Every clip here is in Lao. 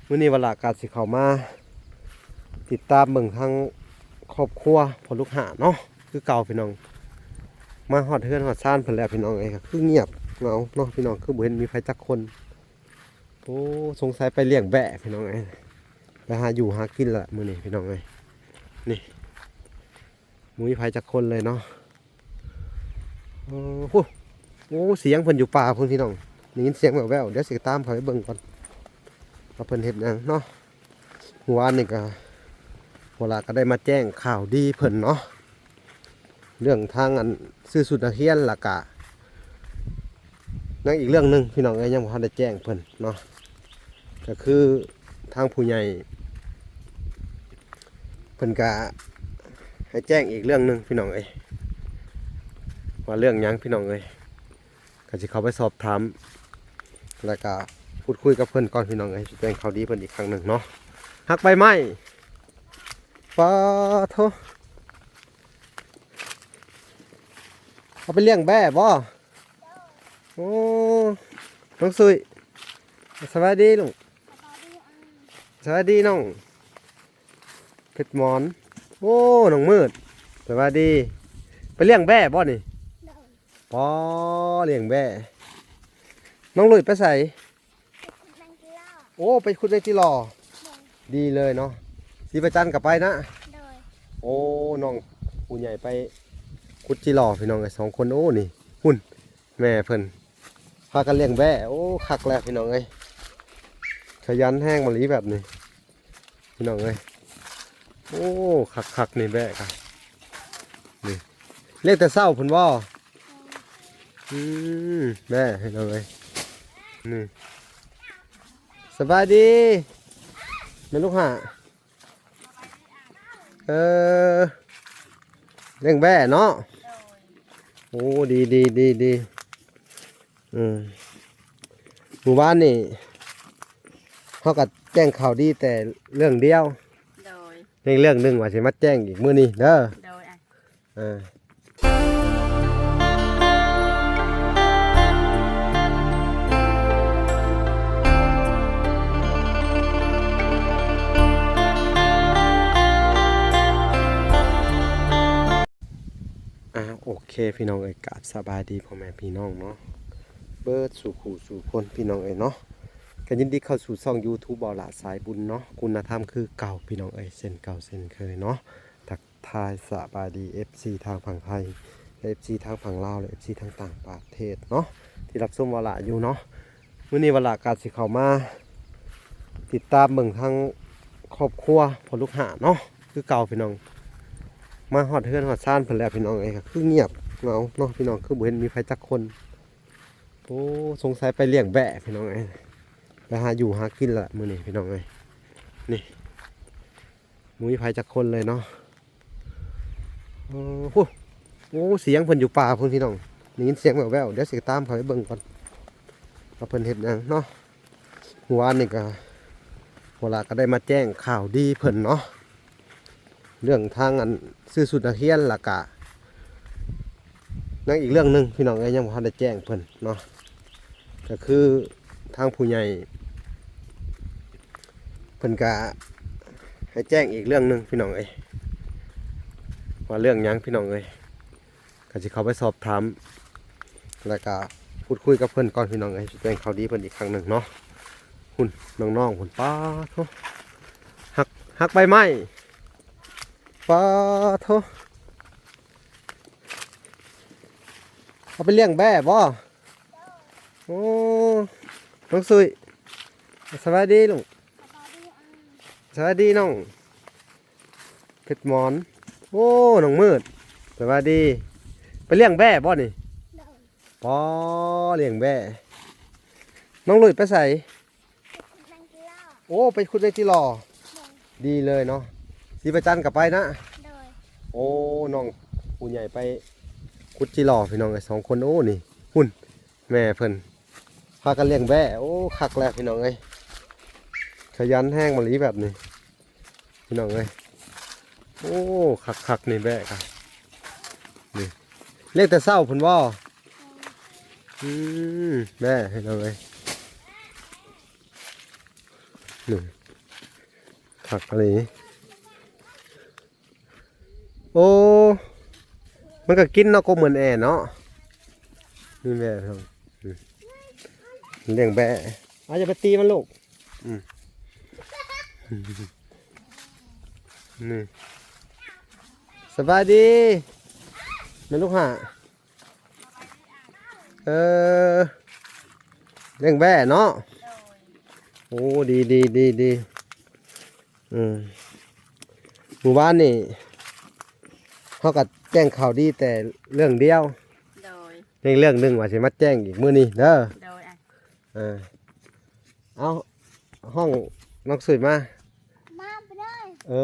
ມື້ນີ້ວາລະກະຊິເຂົ້າມາຕິດຕາມເບິ່ງທາງຄອບຄົວພໍ່ລູກຫ້າເນາະ ຄືເກົ່າພີ່ນ້ອງ. ມາຮອດເຮືອນຮອດຊານເພິ່ນແລ້ວພີ່ນ້ອງເອີຍ ກະຄືງຽບເຫງົາເນາະພີ່ນ້ອງ ຄືບໍ່ເຫັນມີໃຜຈັກຄົນ. ໂອ້ ສົງໄສໄປລ້ຽງແບ້ພີ່ນ້ອງເອີຍ ໄປຫາຢູ່ຫາກິນລະມື້ນີ້ພີ່ນ້ອງເອີຍ. ນີ້ ບໍ່ມີໃຜຈັກຄົນເລີຍເນາະ. ໂອ້ ໂອ້ ສຽງເພິ່ນຢູ່ປ່າພຸ້ນພີ່ນ້ອງ ໄດ້ຍິນສຽງແວ່ວໆ. ດຽວຊິຕາມເຂົ້າໄປເບິ່ງກ່ອນວ່າເພິ່ນເຮັດຫຍັງເນາະ. ມື້ວານນີ້ກະ ພວກລາກະໄດ້ມາແຈ້ງຂ່າວດີເພິ່ນເນາະ ເລື່ອງທາງອັນຊື້ຊຸດນັກຮຽນ ລະກະຍັງອີກເລື່ອງໜຶ່ງພີ່ນ້ອງເອີຍ ຍັງບໍ່ທັນໄດ້ແຈ້ງເພິ່ນເນາະ. ກະຄືທາງຜູ້ໃຫຍ່ເພິ່ນກະໃຫ້ແຈ້ງອີກເລື່ອງໜຶ່ງພີ່ນ້ອງເອີຍ ວ່າເລື່ອງຫຍັງພີ່ນ້ອງເອີຍ. ກະຊິເຂົ້າໄປສອບຖາມ ແລ້ວກະພູດຄຸຍກັບເພິ່ນກ່ອນພີ່ນ້ອງເອີຍ ຊິແຈ້ງຂ່າວດີເພິ່ນອີກຄັ້ງໜຶ່ງເນາະ. ຮັກໃບໄມ້ ປາໂທ ເອົາໄປລ້ຽງແບ້ບໍ່? ໂອ້ ນ້ອງສຸຍ ສະບາຍດີລູກ ສະບາຍດີນ້ອງ ເພັດໝອນ. ໂອ້ ນ້ອງມືດ ສະບາຍດີ. ໄປລ້ຽງແບ້ບໍ່ນີ້? ໂດຍ ປໍ ລ້ຽງແບ້. ນ້ອງລຸຍໄປໃສ? ໄປຂຸດໃນຈີຫຼໍ້. ໂອ້ ໄປຂຸດໃນຈີຫຼໍ້. ໂດຍ ດີເລີຍເນາະ ສີປະຈັນກະໄປນະ. ໂດຍ ໂອ້ ນ້ອງຜູ້ໃຫຍ່ໄປຂຸດຈີຫຼໍ້ພີ່ນ້ອງເອີຍ ສອງຄົນ. ໂອ້ ນີ້ ພຸ້ນ ແມ່ເພິ່ນພາກັນລ້ຽງແບ້. ໂອ້ ຄັກແລ້ວພີ່ນ້ອງເອີຍ ຂະຫຍັນແຮງມາລີແບບນີ້ ພີ່ນ້ອງເອີຍ. ໂອ້ ຄັກໆ ນີ້ແບ້ກະ ນີ້ ລ້ຽງແຕ່ເຊົ້າພຸ້ນບໍ່? ອືມ ແບ້ພີ່ນ້ອງເອີຍ ນີ້ ສະບາຍດີແມ່ລູກຫ້າ. ເອີ ລ້ຽງແບ້ເນາະ. ໂດຍ ໂອ້ ດີໆໆ ອືມ ມື້ວານນີ້ເຮົາກະແຈ້ງຂ່າວດີແຕ່ເລື່ອງດຽວ. ໂດຍ ຍັງເລື່ອງໜຶ່ງວ່າຊິມາແຈ້ງອີກມື້ນີ້ເດີ. ໂດຍ ເອີ ອ່າ ໂອເຄພີ່ນ້ອງເອີຍ ກາບສະບາຍດີພໍ່ແມ່ພີ່ນ້ອງເນາະ ເບິດສູ່ຜູ້ສູ່ຄົນພີ່ນ້ອງເອີຍເນາະ. ກະຍິນດີເຂົ້າສູ່ຊ່ອງຢູທູບ ເບົາຫຼ້າສາຍບຸນເນາະ ຄຸນນະທຳຄືເກົ່າພີ່ນ້ອງເອີຍ ເຊັ່ນເກົ່າເຊັ່ນເຄີຍເນາະ. ທັກທາຍສະບາຍດີເອັຟຊີທາງຝັ່ງໄທ ແລະ ເອັຟຊີທາງຝັ່ງລາວ ແລະ ເອັຟຊີທາງຕ່າງປະເທດເນາະ ທີ່ຮັບຊົມວາລະຢູ່ເນາະ. ມື້ນີ້ວາລະກະຊິເຂົ້າມາຕິດຕາມເບິ່ງທາງຄອບຄົວພໍ່ລູກຫ້າເນາະ ຄືເກົ່າພີ່ນ້ອງ. ມາຮອດເຮືອນຮອດຊານເພິ່ນແລ້ວພີ່ນ້ອງເອີຍ ກະຄືງຽບເຫງົາເນາະພີ່ນ້ອງ ຄືບໍ່ເຫັນມີໃຜຈັກຄົນ. ໂອ້ ສົງໄສໄປລ້ຽງແບ້ພີ່ນ້ອງເອີຍ ໄປຫາຢູ່ຫາກິນລະມື້ນີ້ພີ່ນ້ອງເອີຍ. ນີ້ ບໍ່ມີໃຜຈັກຄົນເລີຍເນາະ. ໂອ້ ໂອ້ ສຽງເພິ່ນຢູ່ປ່າພຸ້ນພີ່ນ້ອງ ໄດ້ຍິນສຽງແວ່ວໆ. ດຽວຊິຕາມເຂົ້າໄປເບິ່ງກ່ອນວ່າເພິ່ນເຮັດຫຍັງເນາະ. ມື້ວານນີ້ກະ ພວກລາກະໄດ້ມາແຈ້ງຂ່າວດີເພິ່ນເນາະ ເລື່ອງທາງອັນຊື້ຊຸດນັກຮຽນ ລະກະຍັງອີກເລື່ອງໜຶ່ງພີ່ນ້ອງເອີຍ ຍັງບໍ່ທັນໄດ້ແຈ້ງເພິ່ນເນາະ. ກະຄືທາງຜູ້ໃຫຍ່ເພິ່ນກະໃຫ້ແຈ້ງອີກເລື່ອງໜຶ່ງພີ່ນ້ອງເອີຍ ວ່າເລື່ອງຫຍັງພີ່ນ້ອງເອີຍ. ກະຊິເຂົ້າໄປສອບຖາມ ແລ້ວກະພູດຄຸຍກັບເພິ່ນກ່ອນພີ່ນ້ອງເອີຍ ຊິແຈ້ງຂ່າວດີເພິ່ນອີກຄັ້ງໜຶ່ງເນາະ. ພຸ້ນ ນ້ອງໆ ພຸ້ນ ປາໂທ ຮັກ ຮັກໃບໄມ້ ປາໂທ. ເອົາໄປລ້ຽງແບ້ບໍ່? ໂອ້ ນ້ອງສຸຍ ສະບາຍດີລູກ ສະບາຍດີນ້ອງ ເພັດໝອນ. ໂອ້ ນ້ອງມືດ ສະບາຍດີ. ໄປລ້ຽງແບ້ບໍ່ນີ້? ໂດຍ ປໍ ລ້ຽງແບ້. ນ້ອງລຸຍໄປໃສ? ໄປຂຸດໃນຈີຫຼໍ້. ໂອ້ ໄປຂຸດໃນຈີຫຼໍ. ໂດຍ ດີເລີຍເນາະ ສີປະຈັນກະໄປນະ. ໂດຍ ໂອ້ ນ້ອງຜູ້ໃຫຍ່ໄປຂຸດຈີຫຼໍພີ່ນ້ອງເອີຍ ສອງຄົນ. ໂອ້ ນີ້ ພຸ້ນ ແມ່ເພິ່ນພາກັນລ້ຽງແບ້. ໂອ້ ຄັກແລ້ວພີ່ນ້ອງເອີຍ ຂະຫຍັນແຮງມາລີແບບນີ້ ພີ່ນ້ອງເອີຍ. ໂອ້ ຄັກໆ ນີ້ແບ້ກະ ນີ້ ລ້ຽງແຕ່ເຊົ້າພຸ້ນບໍ່? ອືມ ແບ້ພີ່ນ້ອງເອີຍ. ນີ້ ຄັກອີ່ຫຼີ. ໂອ້ ມັນກໍກິນເນາະ ກົບເໝືອນແອເນາະ. ນີ້ແມ່ເຮົາ ອືມ ລ້ຽງແບ້. ອາ ຢ່າໄປຕີມັນລູກ. ອືມ ນີ້ ສະບາຍດີແມ່ລູກຫ້າ. ເອີ ລ້ຽງແບ້ເນາະ. ໂອ້ ດີໆໆໆ. ອືມ ມື້ວານນີ້ເຮົາກໍແຈ້ງຂ່າວດີແຕ່ເລື່ອງດຽວ. ໂດຍ ຍັງເລື່ອງໜຶ່ງວ່າຊິມາແຈ້ງອີກມື້ນີ້ເດີ. ໂດຍ ອ່ະ ເອີ ເອົາ ຮ້ອງນ້ອງສຸຍມາ. ມາໄປເດີ. ເອີ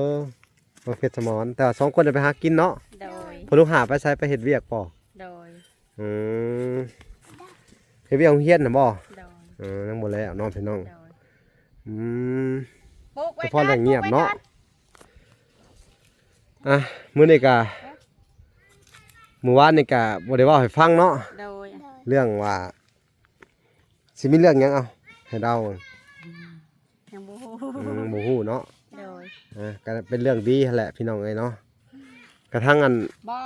ນ້ອງເພັດສະໝອນ ແຕ່ວ່າສອງຄົນໄດ້ໄປຫາກິນເນາະ. ໂດຍ ເພິ່ນລູກຫາໄປໃສ ໄປເຮັດວຽກບໍ່? ໂດຍ ອືມ ເຮັດວຽກໂຮງຮຽນນະບໍ່? ໂດຍ ເອີ ຍັງບໍ່ແລ້ວເນາະພີ່ນ້ອງ. ໂດຍ ອືມ ປູກໄວ້ ສະເພາະເລື່ອງງຽບເນາະ. ອ່ະ ມື້ນີ້ກະ ມື້ວານນີ້ກະບໍ່ໄດ້ເວົ້າໃຫ້ຟັງເນາະ. ໂດຍ ເລື່ອງວ່າ ຊິມີເລື່ອງຫຍັງ ເອົາ ໃຫ້ເດົາ. ອືມ ຍັງບໍ່ຮູ້ ອືມ ບໍ່ຮູ້ເນາະ. ໂດຍ ອ່າ ກໍເປັນເລື່ອງດີຫັ້ນແຫຼະພີ່ນ້ອງເອີຍເນາະ. ກະທັງອັນ ບໍ່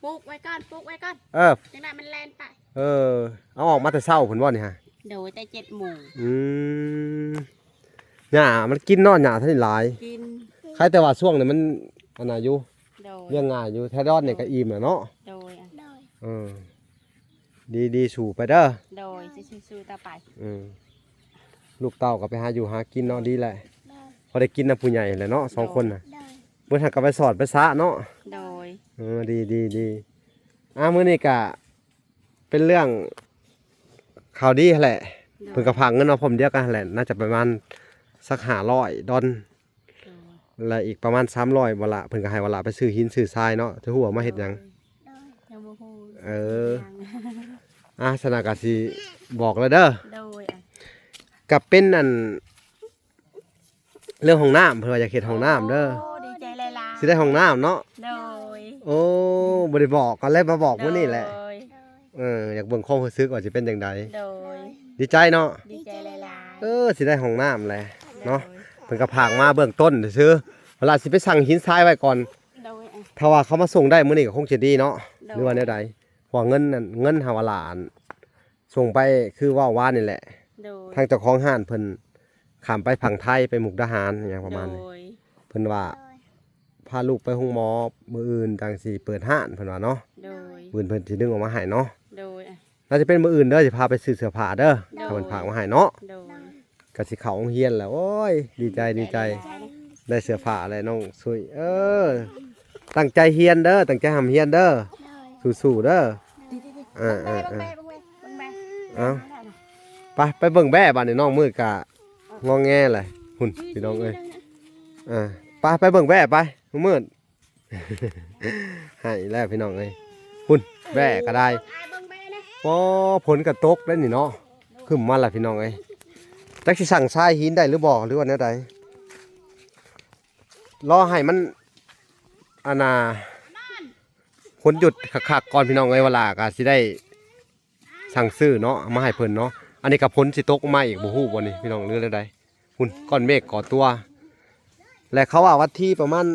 ປູກໄວ້ກ່ອນ ປູກໄວ້ກ່ອນ. ເອີ ຈັ່ງໃດມັນແລ່ນໄປ. ເອີ ເອົາອອກມາແຕ່ເຊົ້າພຸ້ນບໍ່ນີ້ຮະ? ໂດຍ ແຕ່ເຈັດໂມງ. ອືມ ຫຍ້າມັນກິນເນາະ ຫຍ້າທັນໄດ້ຫຼາຍ. ກິນ ໃຄແຕ່ວ່າຊ່ວງນີ້ມັນອັນນັ້ນຢູ່. ໂດຍ ລ້ຽງງ່າຍຢູ່ ແຖວດອນນີ້ກໍອີ່ມແລ້ວເນາະ. ໂດຍ ເອີ ດີໆ ສູ້ໄປເດີ. ໂດຍ ຊິສູ້ຕໍ່ໄປ. ອືມ ລູກເຕົ້າກໍໄປຫາຢູ່ຫາກິນເນາະ ດີແຫຼະ. ໂດຍ ພໍໄດ້ກິນນຳຜູ້ໃຫຍ່ແຫຼະເນາະ ສອງຄົນນະ. ໂດຍ ເບິດຫັ້ນກໍໄປສອດໄປສະເນາະ. ໂດຍ ເອີ ດີໆໆ. ອ່າ ມື້ນີ້ກະເປັນເລື່ອງຂ່າວດີຫັ້ນແຫຼະ. ໂດຍ ເພິ່ນກໍຝາກເງິນມາພ້ອມດຽວກັນຫັ້ນແຫຼະ ໜ້າຈະປະມານສັກຫ້າຮ້ອຍດອນ. ໂດຍ ແລະ ອີກປະມານສາມຮ້ອຍ ວະລະ ເພິ່ນກໍໃຫ້ວະລະໄປຊື້ຫີນຊື້ຊາຍເນາະ. ຈະຮູ້ວ່າມາເຮັດຫຍັງ? ໂດຍ ຍັງບໍ່ຮູ້. ເອີ ຍັງ ອ່າ ສະນັ້ນກໍຊິບອກແລ້ວເດີ. ໂດຍ ອ່ະ ກໍເປັນອັນ ເລື່ອງຫ້ອງນ້ຳ ເພິ່ນວ່າຢາກເຮັດຫ້ອງນ້ຳເດີ. ໂອ້ ດີໃຈຫຼາຍໆ ຊິໄດ້ຫ້ອງນ້ຳເນາະ. ໂດຍ ໂອ້ ບໍ່ໄດ້ບອກ ກໍເລີຍມາບອກມື້ນີ້ແຫຼະ. ໂດຍ ເອີ ຢາກເບິ່ງຄວາມຮູ້ສຶກວ່າຊິເປັນຈັ່ງໃດ. ໂດຍ ດີໃຈເນາະ. ດີໃຈຫຼາຍໆ. ເອີ ຊິໄດ້ຫ້ອງນ້ຳແຫຼະເນາະ. ໂດຍ ເພິ່ນກໍຝາກມາເບື້ອງຕົ້ນຊື່ໆ ເວລາຊິໄປສັ່ງຫີນຊາຍໄວ້ກ່ອນ. ໂດຍ ຖ້າວ່າເຂົາມາສົ່ງໄດ້ມື້ນີ້ກໍຄົງຈະດີເນາະ. ໂດຍ ຫຼືວ່າແນວໃດ? ເພາະວ່າເງິນນັ້ນ ເງິນຫາວ່າຫຼານສົ່ງໄປ ຄືເວົ້າວານນີ້ແຫຼະ. ໂດຍ ທາງເຈົ້າຂອງຮ້ານເພິ່ນຂ້າມໄປຝັ່ງໄທ ໄປມຸກດາຫານຫຍັງປະມານນີ້. ໂດຍ ເພິ່ນວ່າ ໂດຍ ພາລູກໄປໂຮງໝໍມື້ອື່ນຈັ່ງຊິເປີດຮ້ານ ເພິ່ນວ່າເນາະ. ໂດຍ ມື້ອື່ນເພິ່ນຊິດຶງອອກມາໃຫ້ເນາະ. ໂດຍ ໜ້າຈະເປັນມື້ອື່ນເດີ ຊິພາໄປຊື້ເສື້ອຜ້າເດີ. ໂດຍ ຖ້າເພິ່ນຝາກມາໃຫ້ເນາະ. ໂດຍ ກໍຊິເຂົ້າໂຮງຮຽນແລ້ວ. ໂອ້ຍ ດີໃຈ ດີໃຈ ໄດ້ເສື້ອຜ້າແລ້ວນ້ອງສຸຍ. ເອີ ຕັ້ງໃຈຮຽນເດີ ຕັ້ງໃຈຮ່ຳຮຽນເດີ. ໂດຍ ສູ້ໆເດີ. ເອີ ເອີ ເອີ ເອົາ ໄປ ໄປເບິ່ງແບ້ບາດນີ້. ນ້ອງມືດກະງອແງແຫຼະ ພຸ້ນ ພີ່ນ້ອງເອີຍ. ເອີ ໄປ ໄປເບິ່ງແບ້ໄປ ນ້ອງມືດ. ໃຫ້ແລ້ວພີ່ນ້ອງເອີຍ ພຸ້ນ ແບ້ກໍໄດ້. ໂອ້ ຝົນກໍຕົກໄດ້ນີ້ເນາະ ຄຶ້ມມາແລ້ວພີ່ນ້ອງເອີຍ. ຈັກຊິສັ່ງຊາຍຫີນໄດ້ຫຼືບໍ່ ຫຼືວ່າແນວໃດ? ລໍໃຫ້ມັນ ອັນນ່າ ຝົນຢຸດຄັກໆກ່ອນພີ່ນ້ອງເອີຍ ວາລາກໍຊິໄດ້ ສັ່ງຊື້ເນາະ ເອົາມາໃຫ້ເພິ່ນເນາະ. ອັນນີ້ກໍຝົນຊິຕົກມາອີກ ບໍ່ຮູ້ບໍ່ນີ້ພີ່ນ້ອງ ຫຼືແນວໃດ. ພຸ້ນ ກ້ອນເມກກໍ່ຕົວ ແລະ ເຂົາວ່າວັນທີປະມານ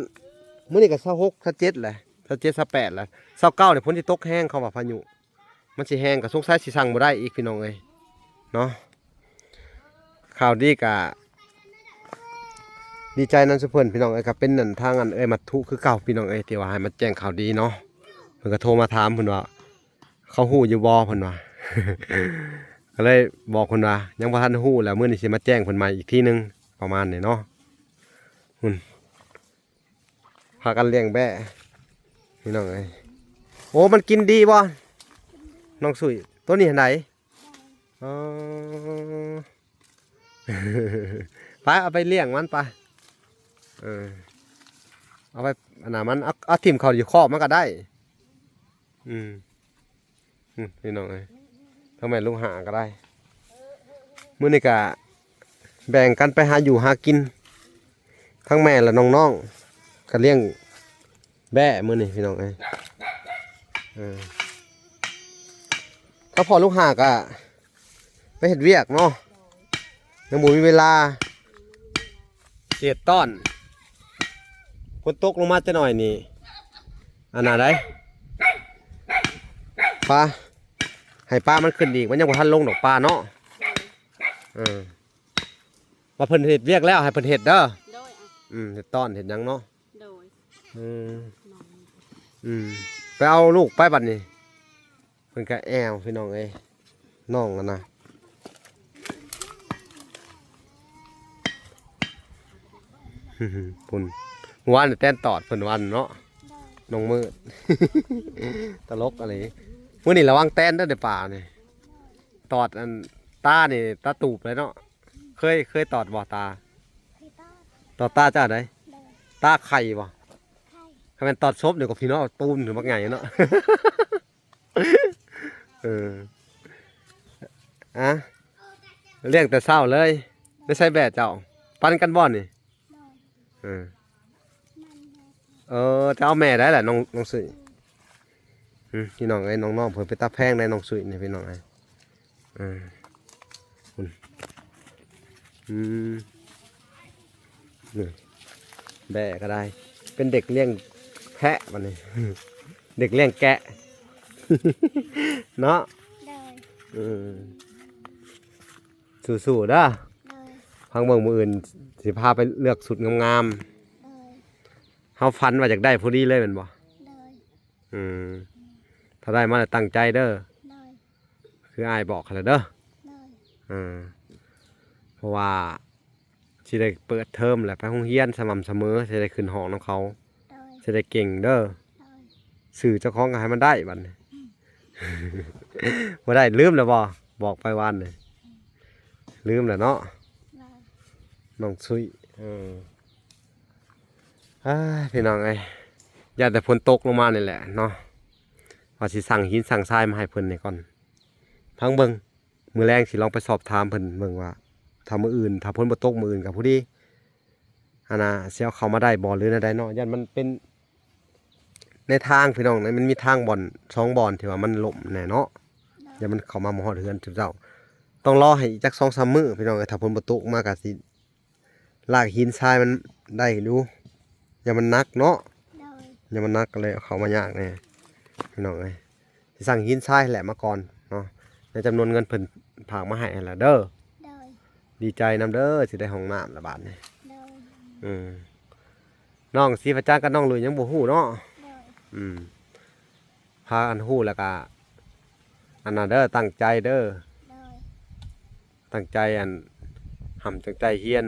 ມື້ນີ້ກໍຊາວຫົກ ຊາວເຈັດແຫຼະ ຊາວເຈັດ ຊາວແປດແຫຼະ. ຊາວເກົ້ານີ້ຝົນຊິຕົກແຮງ ເຂົາວ່າພາຍຸມັນຊິແຮງ ກໍສົງໄສຊິສັ່ງບໍ່ໄດ້ອີກພີ່ນ້ອງເອີຍເນາະ. ຂ່າວດີກະດີໃຈນຳຊຸເພິ່ນພີ່ນ້ອງເອີຍ. ກໍເປັນນັ້ນ ທາງອັນເອື້ອຍມັດຖຸຄືເກົ່າພີ່ນ້ອງເອີຍ ທີ່ວ່າໃຫ້ມາແຈ້ງຂ່າວດີເນາະ. ເພິ່ນກໍໂທມາຖາມ ເພິ່ນວ່າ ເຂົາຮູ້ຢູ່ບໍ່ ເພິ່ນວ່າ ກໍເລີຍບອກເພິ່ນວ່າ ຍັງບໍ່ທັນຮູ້ ແລ້ວມື້ນີ້ຊິມາແຈ້ງເພິ່ນໃໝ່ອີກທີໜຶ່ງ ປະມານນີ້ເນາະ. ພຸ້ນ ພາກັນລ້ຽງແບ້ພີ່ນ້ອງເອີຍ. ໂອ້ ມັນກິນດີບໍ່ ນ້ອງສຸຍ? ໂຕນີ້ຫັ້ນໃດ? ອໍ ໄປ ເອົາໄປລ້ຽງມັນໄປ. ເອີ ເອົາໄປ ອັນນ່າ ມັນ ເອົາ ເອົາຖິ້ມເຂົ້າຢູ່ຄອກມັນກໍໄດ້. ອືມ ອືມ ພີ່ນ້ອງເອີຍ ທັງແມ່ລູກຫ້າກໍໄດ້. ມື້ນີ້ກໍແບ່ງກັນໄປຫາຢູ່ຫາກິນ ທັງແມ່ ແລະ ນ້ອງໆ ກໍລ້ຽງແບ້ມື້ນີ້ ພີ່ນ້ອງເອີຍ. ເອີ ກໍພໍ່ລູກຫ້າກໍໄປເຮັດວຽກເນາະ ຍັງບໍ່ມີເວລາ ເຈັດຕ້ອນ. ຝົນຕົກລົງມາຈັກໜ້ອຍນີ້ ອັນນັ້ນໃດ໋ ປາ ໃຫ້ປາມັນຂຶ້ນອີກ ມັນຍັງບໍ່ທັນລົງດອກປາເນາະ. ເອີ ວ່າເພິ່ນເຮັດວຽກແລ້ວໃຫ້ເພິ່ນເຮັດເດີ. ໂດຍ ອະ ອືມ ເຮັດຕ້ອນເຮັດຫຍັງເນາະ. ໂດຍ ອືມ ອືມ ໄປເອົາລູກໄປບັດນີ້. ເພິ່ນກະແອວ ພີ່ນ້ອງເອີຍ ນ້ອງຫັ້ນນະ ພຸ້ນ ເມື່ອວານນີ້ແຕນຕອດເພິ່ນວ່າເນາະ ນ້ອງມືດ ຕະຫຼົກອີ່ຫຼີ. ມື້ນີ້ລະວັງແຕນເດີ ໄດ້ປານີ້ ຕອດອັນຕານີ້ ຕາຕູບເລີຍເນາະ. ເຄີຍ ເຄີຍຕອດບໍ່ຕາ? ເຄີຍຕອດ ຕອດຕາເຈົ້າໃດ? ໂດຍ ຕາໄຂ່ບໍ່? ໄຂ່ ຄັນແມ່ນຕອດສົບນີ້ກໍພີ່ນ້ອງຕູມຂຶ້ນບັກໃຫຍ່ເນາະ. ເອີ ອະ ລ້ຽງແຕ່ເຊົ້າເລີຍ. ໄດ້ໃສ່ແບດເຈົ້າ ປັ່ນກັນບໍ່ນີ້? ໂດຍ ເອີ ມັນ ເອີ ຈະເອົາແມ່ໄດ້ລະ ນ້ອງ ນ້ອງສຸ້ຍ. ອືມ ພີ່ນ້ອງເອີຍ ນ້ອງໆເພິ່ນເປັນຕາແພງໄດ໋ ນ້ອງສຸ້ຍນີ້ ພີ່ນ້ອງເອີຍ. ເອີ ພຸ້ນ ອືມ ນີ້ ແບ້ກໍໄດ້ ເປັນເດັກລ້ຽງແພະບັດນີ້ ເດັກລ້ຽງແກະ ເນາະ. ໂດຍ ເອີ ສູ້ໆເດີ. ໂດຍ ພັງເບິ່ງ ມື້ອື່ນຊິພາໄປເລືອກຊຸດງາມໆ. ໂດຍ ເຮົາຝັນວ່າຢາກໄດ້ພໍດີເລີຍແມ່ນບໍ່? ໂດຍ ອືມ ຖ້າໄດ້ມາແລ້ວຕັ້ງໃຈເດີ. ໂດຍ ຄືອ້າຍບອກຫັ້ນແຫຼະເດີ. ໂດຍ ເອີ ເພາະວ່າຊິໄດ້ເປີດເທີມແລ້ວ ໄປໂຮງຮຽນສະໝ່ຳສະເໝີ ຊິໄດ້ຂຶ້ນຫ້ອງນຳເຂົາ. ໂດຍ ຊິໄດ້ເກັ່ງເດີ. ໂດຍ ຊື່ເຈົ້າຂອງກໍໃຫ້ມັນໄດ້ບັດນີ້. ບໍ່ໄດ້ ລືມແລ້ວບໍ່? ບອກໄປວານນີ້ ລືມແລ້ວເນາະ. ໂດຍ ນ້ອງຊຸຍ ເອີ ອ້າຍ ພີ່ນ້ອງເອີຍ ຢ້ານແຕ່ຝົນຕົກລົງມານີ້ແຫຼະເນາະ ວ່າຊິສັ່ງຫີນສັ່ງຊາຍມາໃຫ້ເພິ່ນນີ້ກ່ອນ. ຟັງເບິ່ງ ມື້ແລງຊິລອງໄປສອບຖາມເພິ່ນເບິ່ງວ່າ ຖ້າມື້ອື່ນ ຖ້າຝົນບໍ່ຕົກມື້ອື່ນກໍພໍດີ ອັນນ່າ ຊິເອົາເຂົ້າມາໄດ້ບໍ່ ຫຼືແນວໃດເນາະ. ຢ້ານມັນເປັນ ໃນທາງ ພີ່ນ້ອງ ໃນ ມັນມີທາງບ່ອນ ສອງບ່ອນທີ່ວ່າມັນລົ້ມແນ່ເນາະ. ໂດຍ ຢ້ານມັນເຂົ້າມາບໍ່ຮອດເຮືອນເຈົ້າ. ຕ້ອງລໍໃຫ້ອີກຈັກສອງສາມມື້ ພີ່ນ້ອງເອີຍ ຖ້າຝົນບໍ່ຕົກມາກໍຊິລາກຫີນຊາຍມັນໄດ້ຢູ່. ຢ້ານມັນໜັກເນາະ. ໂດຍ ຢ້ານມັນໜັກກໍເລີຍເອົາເຂົ້າມາຍາກແນ່ ພີ່ນ້ອງເອີຍ. ຊິສັ່ງຫີນຊາຍແຫຼະມາກ່ອນເນາະ ໃນຈຳນວນເງິນເພິ່ນຝາກມາໃຫ້ຫັ້ນລະເດີ. ໂດຍ ດີໃຈນຳເດີ ຊິໄດ້ຫ້ອງນ້ຳລະບາດນີ້. ໂດຍ ອືມ ນ້ອງສີພະຈັນກັບນ້ອງລຸຍຍັງບໍ່ຮູ້ເນາະ. ໂດຍ ອືມ ພາກັນຮູ້ແລ້ວກະ ອັນນັ້ນເດີ ຕັ້ງໃຈເດີ. ໂດຍ ຕັ້ງໃຈ ອັນ ຮ່ຳຕັ້ງໃຈຮຽນ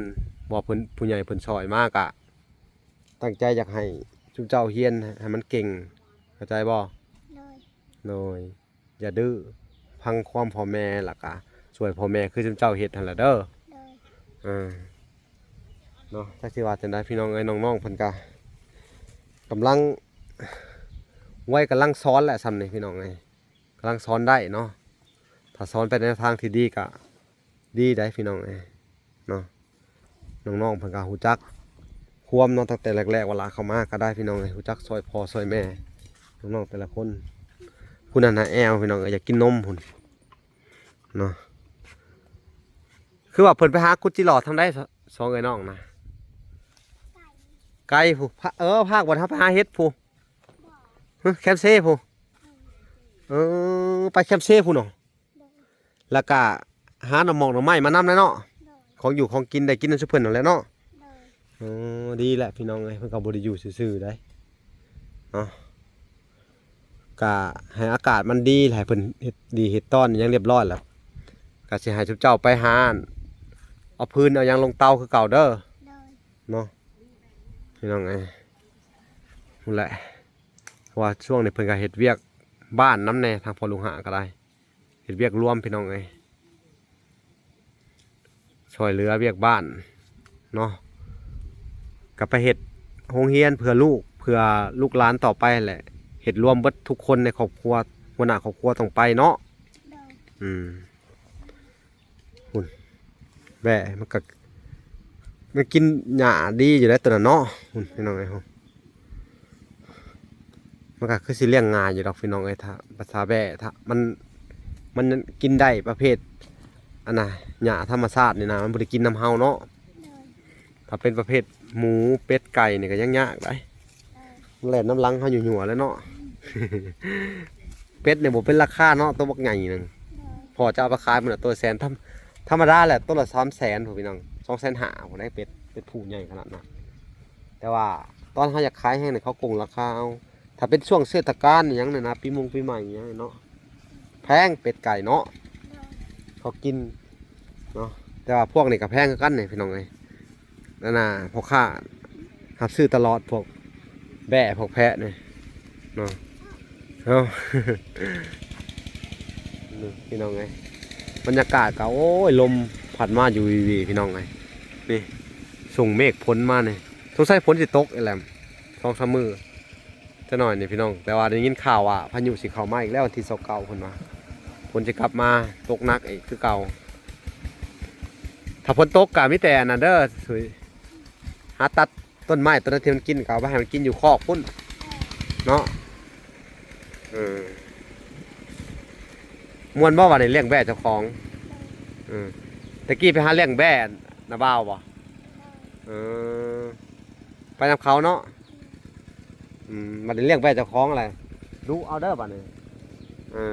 ວ່າເພິ່ນ ຜູ້ໃຫຍ່ເພິ່ນຊ່ອຍມາກະ ຕັ້ງໃຈຢາກໃຫ້ຊຸມເຈົ້າຮຽນໃຫ້ມັນເກັ່ງ ເຂົ້າໃຈບໍ່? ໂດຍ ໂດຍ ຢ່າດື້ ຟັງຄວາມພໍ່ແມ່ ແລ້ວກະຊ່ວຍພໍ່ແມ່ຄືຊຸມເຈົ້າເຮັດຫັ້ນແຫຼະເດີ. ໂດຍ ເອີ ເນາະ ຈັກຊິວ່າຈັ່ງໃດ ພີ່ນ້ອງເອີຍ. ນ້ອງໆເພິ່ນກະກຳລັງ ໄວກຳລັງສອນແຫຼະຊ່ຳນີ້ ພີ່ນ້ອງເອີຍ ກຳລັງສອນໄດ້ເນາະ. ຖ້າສອນໄປໃນທາງທີ່ດີກະດີໄດ໋ ພີ່ນ້ອງເອີຍ ເນາະ. ນ້ອງໆເພິ່ນກໍຮູ້ຈັກຄວາມເນາະ ຕັ້ງແຕ່ແລກໆ ເວລາເຂົ້າມາກໍໄດ້ ພີ່ນ້ອງເອີຍ ຮູ້ຈັກຊ່ອຍພໍ່ຊ່ອຍແມ່ ນ້ອງໆແຕ່ລະຄົນ. ຜູ້ນັ້ນນະແອວ ພີ່ນ້ອງເອີຍ ຢາກກິນນົມພຸ້ນເນາະ. ຄືວ່າເພິ່ນໄປຫາກຸດຈິຫຼໍ່ທາງໃດ ສ- ສອງເອື້ອຍນ້ອງນະ? ໄກພຸ້ນ ພ- ເອີ ພາກບ່ອນເຮົາໄປຫາເຫັດພຸ້ນ ຮະ ແຄມເຊພຸ້ນ. ເອີ ໄປແຄມເຊພຸ້ນເນາະ. ແລ້ວກະຫາໜໍ່ໝອກໜໍ່ໄມ້ມານຳແຫຼະເນາະ. ໂດຍ ຂອງຢູ່ຂອງກິນໄດ້ກິນນຳຊຸມເພິ່ນນັ້ນແຫຼະເນາະ. ໂດຍ ເອີ ດີແຫຼະພີ່ນ້ອງເອີຍ ເພິ່ນກໍບໍ່ໄດ້ຢູ່ຊື່ໆໃດ໋ເນາະ. ກະໃຫ້ອາກາດມັນດີ ໃຫ້ເພິ່ນເຮັດດີເຮັດຕ້ອນຫຍັງຮຽບຮ້ອຍແລ້ວ ກະຊິໃຫ້ຊຸມເຈົ້າໄປຫາເອົາຟືນເອົາຫຍັງລົງເຕົາຄືເກົ່າເດີ. ໂດຍ ເນາະ ພີ່ນ້ອງເອີຍ ພຸ້ນແຫຼະ. ເພາະວ່າຊ່ວງນີ້ເພິ່ນກໍເຮັດວຽກບ້ານນຳແດ່ ທາງພໍ່ຫຼວງຫາກໍໄດ້ ເຮັດວຽກລວມ ພີ່ນ້ອງເອີຍ ຊ່ອຍເຫຼືອວຽກບ້ານເນາະ. ກໍໄປເຮັດໂຮງຮຽນເພື່ອລູກ ເພື່ອລູກຫຼານຕໍ່ໄປແຫຼະ ເຮັດລວມເບິດທຸກຄົນໃນຄອບຄົວ ຫົວໜ້າຄອບຄົວຕ້ອງໄປເນາະ. ໂດຍ ອືມ ພຸ້ນ ແບ້ ມັນກໍ ມັນກິນຫຍ້າດີຢູ່ໃດ໋ຕົວນັ້ນເນາະ. ພຸ້ນ ພີ່ນ້ອງເອີຍ ມັນກໍຄືຊິລ້ຽງງ່າຍຢູ່ດອກ ພີ່ນ້ອງເອີຍ ຖ້າພາສາແບ້ ຖ້າມັນ ມັນກິນໄດ້ປະເພດ ອັນນ່າ ຫຍ້າທຳມະຊາດນີ້ນະ ມັນບໍ່ໄດ້ກິນນຳເຮົາເນາະ. ໂດຍ ຖ້ ຖ້າເປັນປະເພດໝູ ເປັດ ໄກ່ນີ້ກໍຍັງຍາກໄດ໋ ມັນແລ່ນນຳຫຼັງເຮົາຢູ່ຫົວແລ້ວເນາະ. ເປັດນີ້ບໍ່ເປັນລາຄາເນາະ ໂຕບັກໃຫຍ່ໜຶ່ງ ພໍຈະເອົາໄປຂາຍມື້ລະໂຕແສນ ທຳ ທຳມະດາແຫຼະ ໂຕລະສາມແສນພຸ້ນພີ່ນ້ອງ ສອງແສນຫ້າພຸ້ນໄດ໋ ເປັດ ເປັດຜູ້ໃຫຍ່ຂະໜາດນັ້ນ. ແຕ່ວ່າຕອນເຮົາຢາກຂາຍແຮງນີ້ ເຂົາກົງລາຄາເອົາ. ຖ້າເປັນຊ່ວງເທດສະການອີ່ຫຍັງນີ້ນະ ປີມົງປີໃໝ່ອີ່ຫຍັງເນາະ ແພງເປັດໄກ່ເນາະ ເຂົາກິນເນາະ. ແຕ່ວ່າພວກນີ້ກໍແພງຄືກັນນີ້ພີ່ນ້ອງເອີຍ ອັນນ່າ ພໍ່ຄ້າຮັບຊື້ຕະຫຼອດ ພວກແບ້ພວກແພະນີ້ເນາະ. ເອົາ ນີ້ພີ່ນ້ອງເອີຍ ບັນຍາກາດກໍ ໂອ້ຍ ລົມພັດມາຢູ່ວີໆ ພີ່ນ້ອງເອີຍ. ນີ້ ສົ່ງເມກຝົນມານີ້ ສົງໄສຝົນຊິຕົກອີກແຫຼະ ສອງສາມມື້ ຈັກໜ້ອຍນີ້ພີ່ນ້ອງ. ແຕ່ວ່າໄດ້ຍິນຂ່າວວ່າພາຍຸຊິເຂົ້າມາອີກແລ້ວ ວັນທີຊາວເກົ້າເພິ່ນວ່າ ຝົນຊິກັບມາຕົກໜັກອີກຄືເກົ່າ. ຖ້າຝົນຕົກກໍມີແຕ່ອັນນັ້ນເດີ ສຸຍ ຫາຕັດຕົ້ນໄມ້ຕົ້ນນັ້ນທີ່ມັນກິນ ກໍເອົາໄປໃຫ້ມັນກິນຢູ່ຄອກພຸ້ນເນາະ. ເອີ ມ່ວນບໍ່ ວ່າໄດ້ລ້ຽງແບ້ເຈົ້າຂອງ? ເອີ ແຕ່ກີ້ໄປຫາລ້ຽງແບ້ນາບ່າວບໍ່? ເອີ ໄປນຳເຂົາເນາະ. ອືມ ບັດນີ້ລ້ຽງແບ້ເຈົ້າຂອງແຫຼະ ດຸເອົາເດີບັດນີ້. ເອີ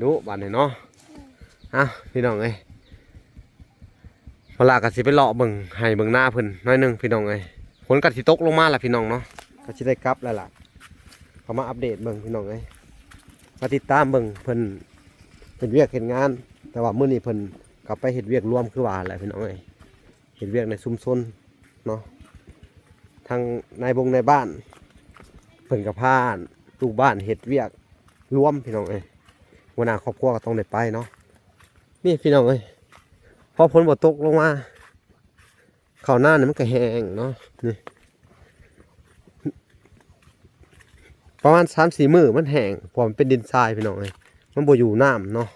ດຸບັດນີ້ເນາະ. ເອົ້າ ພີ່ນ້ອງເອີຍ ເວລາກໍຊິໄປເລາະເບິ່ງໄຮ່ເບິ່ງນາເພິ່ນໜ້ອຍໜຶ່ງ ພີ່ນ້ອງເອີຍ. ຝົນກໍຊິຕົກລົງມາລະ ພີ່ນ້ອງເນາະ ກໍຊິໄດ້ກັບແລ້ວລະ. ເຂົ້າມາອັບເດດເບິ່ງ ພີ່ນ້ອງເອີຍ ມາຕິດຕາມເບິ່ງເພິ່ນເຮັດວຽກເຮັດງານ. ແຕ່ວ່າມື້ນີ້ເພິ່ນກໍໄປເຮັດວຽກລວມຄືວ່າແຫຼະ ພີ່ນ້ອງເອີຍ ເຮັດວຽກໃນຊຸມຊົນເນາະ. ທາງນາຍບົງນາຍບ້ານເພິ່ນກໍພາລູກບ້ານເຮັດວຽກລວມ ພີ່ນ້ອງເອີຍ ຫົວໜ້າຄອບຄົວກໍຕ້ອງໄດ້ໄປເນາະ. ນີ້ ພີ່ນ້ອງເອີຍ ພໍຝົນບໍ່ຕົກລົງມາ ເຂົ້ານານີ້ມັນກໍແຫ້ງເນາະ. ນີ້ ປະມານສາມສີ່ມື້ມັນແຫ້ງ ເພາະວ່າມັນເປັນດິນຊາຍ ພີ່ນ້ອງເອີຍ ມັນບໍ່ຢູ່ນ້ຳເນາະ.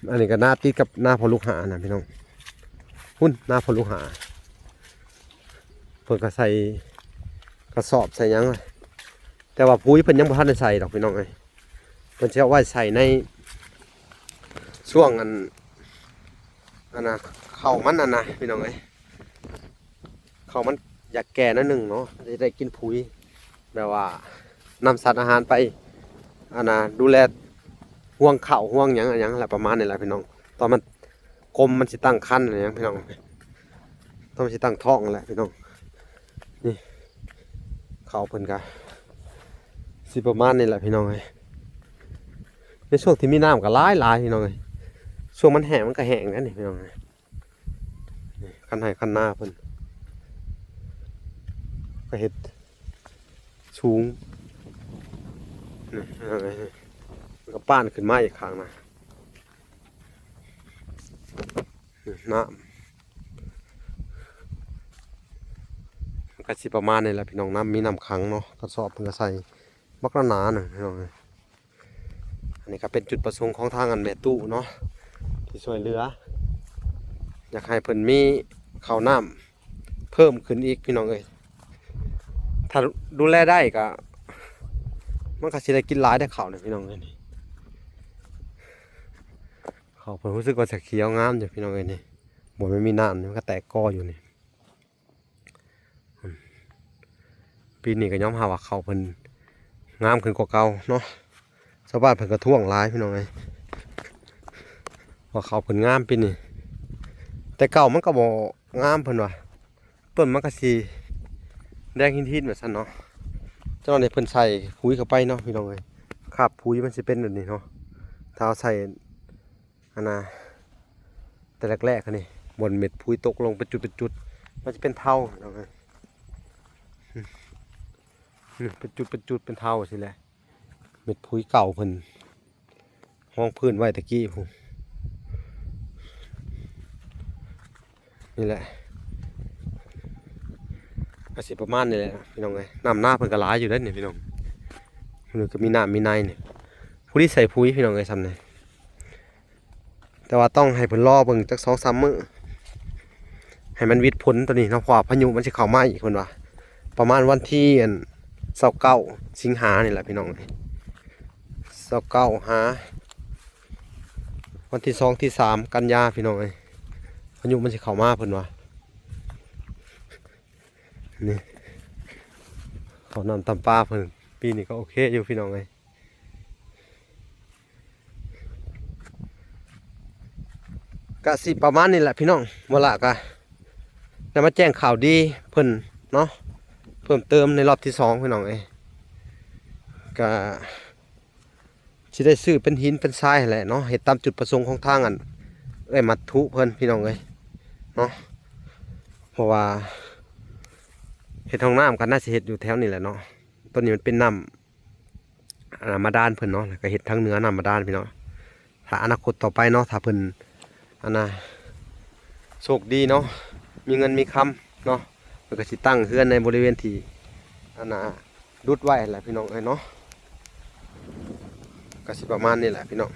ອັນນີ້ກໍນາຕິດກັບນາພໍ່ລູກຫ້ານະ ພີ່ນ້ອງ ພຸ້ນນາພໍ່ລູກຫ້າ ເພິ່ນກໍໃສ່ກະສອບໃສ່ຫຍັງ ແຕ່ວ່າປຸ໋ຍເພິ່ນຍັງບໍ່ທັນໄດ້ໃສ່ດອກ ພີ່ນ້ອງເອີຍ. ເພິ່ນຊິເອົາໄວ້ໃສ່ໃນຊ່ວງອັນ ອັນນ່າ ເຂົ້າມັນ ອັນນ່າ ພີ່ນ້ອງເອີຍ ເຂົ້າມັນຢາກແກ່ໜ້ອຍໜຶ່ງເນາະ ຈະໄດ້ກິນປຸ໋ຍ ແບບວ່ານຳສານອາຫານໄປ ອັນນ່າ ດູແລຮວງເຂົ້າຮວງຫຍັງ ຫຍັງແຫຼະ ປະມານນີ້ແຫຼະ ພີ່ນ້ອງ. ຕອນມັນກົມ ມັນຊິຕັ້ງຄັນຫຍັງ ພີ່ນ້ອງ ຕອນມັນຊິຕັ້ງທ້ອງນັ້ນແຫຼະ ພີ່ນ້ອງ. ນີ້ ເຂົ້າເພິ່ນກະຊິປະມານນີ້ແຫຼະ ພີ່ນ້ອງເອີຍ. ໃນຊ່ວງທີ່ມີນ້ຳກໍຫຼາຍໆ ພີ່ນ້ອງເອີຍ ຊ່ວງມັນແຫ້ງມັນກໍແຫ້ງແລ້ວນີ້ ພີ່ນ້ອງເອີຍ. ນີ້ ຄັນໄຮ່ຄັນນາເພິ່ນກໍເຮັດສູງ ນີ້ ພີ່ນ້ອງເອີຍ ມັນກໍປ້ານຂຶ້ນມາອີກຂ້າງໜ້າ. ນ້ຳ ມັນກໍຊິປະມານນີ້ແຫຼະ ພີ່ນ້ອງ ນ້ຳມີນ້ຳຂັງເນາະ ກະສອບເພິ່ນກໍໃສ່ບັກໜາໆ ໜຶ່ງ ພີ່ນ້ອງເອີຍ. ອັນນີ້ກໍເປັນຈຸດປະສົງຂອງທາງອັນແມ່ຕູ້ເນາະ ທີ່ຊ່ວຍເຫຼືອ ຢາກໃຫ້ເພິ່ນມີເຂົ້ານ້ຳເພີ່ມຂຶ້ນອີກ ພີ່ນ້ອງເອີຍ. ຖ້າດູແລໄດ້ກໍ ມັນກໍຊິໄດ້ກິນຫຼາຍໄດ໋ເຂົ້ານີ້ ພີ່ນ້ອງເອີຍ. ນີ້ ເຂົ້າເພິ່ນຮູ້ສຶກວ່າຈະຂຽວງາມຢູ່ ພີ່ນ້ອງເອີຍ. ນີ້ ບໍ່ແມ່ນມີນ້ຳນີ້ ມັນກໍແຕກກໍຢູ່ນີ້. ປີນີ້ກໍຍອມຮັບວ່າເຂົ້າເພິ່ນງາມຂຶ້ນກວ່າເກົ່າເນາະ. ຊາວບ້ານເພິ່ນກໍທ້ວງຫຼາຍ ພີ່ນ້ອງເອີຍ ວ່າເຂົ້າເພິ່ນງາມປີນີ້. ແຕ່ເກົ່າມັນກໍບໍ່ງາມ ເພິ່ນວ່າ ຕົ້ນມັນກໍຊິແດງຫີນໆ ວ່າຊັ້ນເນາະ. ເຈົ້ານີ້ເພິ່ນໃສ່ປຸ໋ຍເຂົ້າໄປເນາະ ພີ່ນ້ອງເອີຍ. ຄາບປຸ໋ຍມັນຊິເປັນແບບນີ້ເນາະ ຖ້າເຮົາໃສ່ ອັນນ່າ ແຕ່ແລກໆ ອັນນີ້ ບ່ອນເມັດປຸ໋ຍຕົກລົງເປັນຈຸດເປັນຈຸດ ມັນຈະເປັນເທົາ ພີ່ນ້ອງເອີຍ. ນີ້ ເປັນຈຸດເປັນຈຸດເປັນເທົາຊີ້ແຫຼະ ເມັດປຸ໋ຍເກົ່າເພິ່ນຮອງພື້ນໄວ້ແຕ່ກີ້ພຸ້ນ. ນີ້ແຫຼະ ກໍຊິປະມານນີ້ແຫຼະ ພີ່ນ້ອງເອີຍ. ນ້ຳນາເພິ່ນກໍຫຼາຍຢູ່ເດ້ນີ້ ພີ່ນ້ອງ ເພິ່ນກໍມີນ້ຳມີໃນນີ້. ຜູ້ທີ່ໃສ່ປຸ໋ຍ ພີ່ນ້ອງເອີຍ ຊ່ຳນີ້ ແຕ່ວ່າຕ້ອງໃຫ້ເພິ່ນລໍເບິ່ງຈັກສອງສາມມື້ ໃຫ້ມັນຫວິດຝົນຕົວນີ້ເນາະ ເພາະວ່າພາຍຸມັນຊິເຂົ້າມາອີກ ເພິ່ນວ່າ ປະມານວັນທີ ອັນ ຊາວເກົ້າ ສິງຫານີ້ແຫຼະ ພີ່ນ້ອງເອີຍ. ຊາວເກົ້າ ຫາວັນທີສອງ ທີສາມ ກັນຍາ ພີ່ນ້ອງເອີຍ ພາຍຸມັນຊິເຂົ້າມາ ເພິ່ນວ່າ. ນີ້ ເຂົ້ານ້ຳຕຳປາເພິ່ນ ປີນີ້ກໍໂອເຄຢູ່ພີ່ນ້ອງເອີຍ. ກະຊິປະມານນີ້ແຫຼະພີ່ນ້ອງ ເວລາກະໄດ້ມາແຈ້ງຂ່າວດີເພິ່ນເນາະ ເພີ່ມເຕີມໃນຮອບທີສອງພີ່ນ້ອງເອີຍ. ກະຊິໄດ້ຊື້ເປັນຫີນເປັນຊາຍຫັ້ນແຫຼະເນາະ ເຮັດຕາມຈຸດປະສົງຂອງທາງອັນເອື້ອຍມັດຖຸເພິ່ນພີ່ນ້ອງເອີຍເນາະ. ເພາະວ່າເຮັດຫ້ອງນ້ຳກໍໜ້າຊິເຮັດຢູ່ແຖວນີ້ແຫຼະເນາະ. ຕົວນີ້ມັນເປັນນ້ຳ ອັນນະ ບາດານເພິ່ນເນາະ ແລ້ວກໍເຮັດທາງເໜືອນ້ຳບາດານພີ່ນ້ອງ. ຖ້າອະນາຄົດຕໍ່ໄປເນາະ ຖ້າເພິ່ນ ອັນນະ ໂຊກດີເນາະ ມີເງິນມີຄຳເນາະ ເພິ່ນກໍຊິຕັ້ງເຮືອນໃນບໍລິເວນທີ່ ອັນນະ ດຸດໄວ້ຫັ້ນແຫຼະພີ່ນ້ອງເອີຍເນາະ. ກໍຊິປະມານນີ້ແຫຼະພີ່ນ້ອງ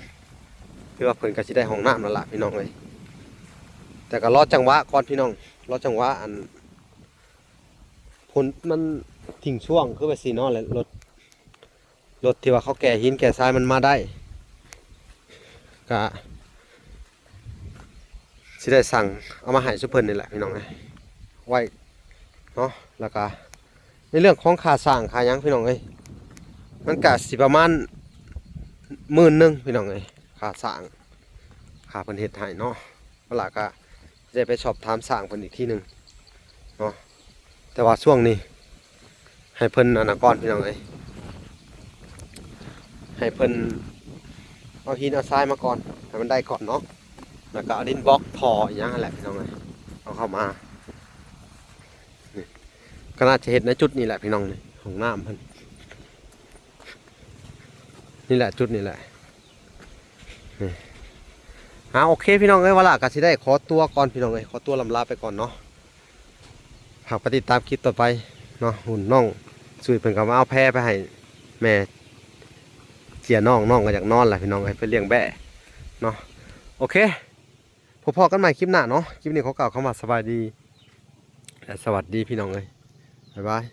ຄືວ່າເພິ່ນກໍຊິໄດ້ຫ້ອງນ້ຳແລ້ວລະພີ່ນ້ອງເອີຍ. ແຕ່ກໍລໍຈັງຫວະກ່ອນພີ່ນ້ອງ ລໍຈັງຫວະ ອັນ ຝົນມັນຖິ້ມຊ່ວງຄືວ່າຊີ້ເນາະ ແລ້ວລົດ ລົດທີ່ວ່າເຂົາແກ່ຫີນແກ່ຊາຍມັນມາໄດ້ ກະຊິໄດ້ສັ່ງເອົາມາໃຫ້ຊຸມເພິ່ນນີ້ແຫຼະພີ່ນ້ອງເອີຍ ໄວ້ເນາະ. ແລ້ວກະໃນເລື່ອງຂອງຄ່າສ້າງຄ່າຫຍັງພີ່ນ້ອງເອີຍ ມັນກະຊິປະມານໝື່ນໜຶ່ງພີ່ນ້ອງເອີຍ ຄ່າສ້າງ ຄ່າເພິ່ນເຮັດໃຫ້ເນາະ. ເວລາກະ ຈະໄດ້ໄປສອບຖາມຊ່າງເພິ່ນອີກທີໜຶ່ງເນາະ. ແຕ່ວ່າຊ່ວງນີ້ໃຫ້ເພິ່ນອັນນັ້ນກ່ອນພີ່ນ້ອງເອີຍ ໃຫ້ເພິ່ນເອົາຫີນເອົາຊາຍມາກ່ອນ ໃຫ້ມັນໄດ້ກ່ອນເນາະ ແລ້ວກໍເອົາດິນບລັອກທໍ່ອີ່ຫຍັງຫັ້ນແຫຼະພີ່ນ້ອງເອີຍ ເອົາເຂົ້າມາ. ນີ້ ກໍໜ້າຈະເຮັດໃນຈຸດນີ້ແຫຼະພີ່ນ້ອງ ນີ້ຫ້ອງນ້ຳເພິ່ນ ນີ້ແຫຼະ ຈຸດນີ້ແຫຼະ. ນີ້ ອ່າ ໂອເຄພີ່ນ້ອງເອີຍ ວາລາກໍຊິໄດ້ຂໍຕົວກ່ອນພີ່ນ້ອງເອີຍ ຂໍຕົວລຳລາໄປກ່ອນເນາະ. ຝາກໄປຕິດຕາມຄລິບຕໍ່ໄປເນາະ. ຫຸ່ນນ້ອງສຸຍເພິ່ນກໍມາເອົາແພໄປໃຫ້ແມ່ເຈຍນ້ອງ ນ້ອງກໍຢາກນອນລະພີ່ນ້ອງເອີຍ ເພິ່ນລ້ຽງແບ້ເນາະ. ໂອເຄ ພົບພໍ້ກັນໃໝ່ຄລິບໜ້າເນາະ. ຄລິບນີ້ຂໍກ່າວຄຳວ່າສະບາຍດີ ແລະ ສະຫວັດດີພີ່ນ້ອງເອີຍ ບາຍບາຍ.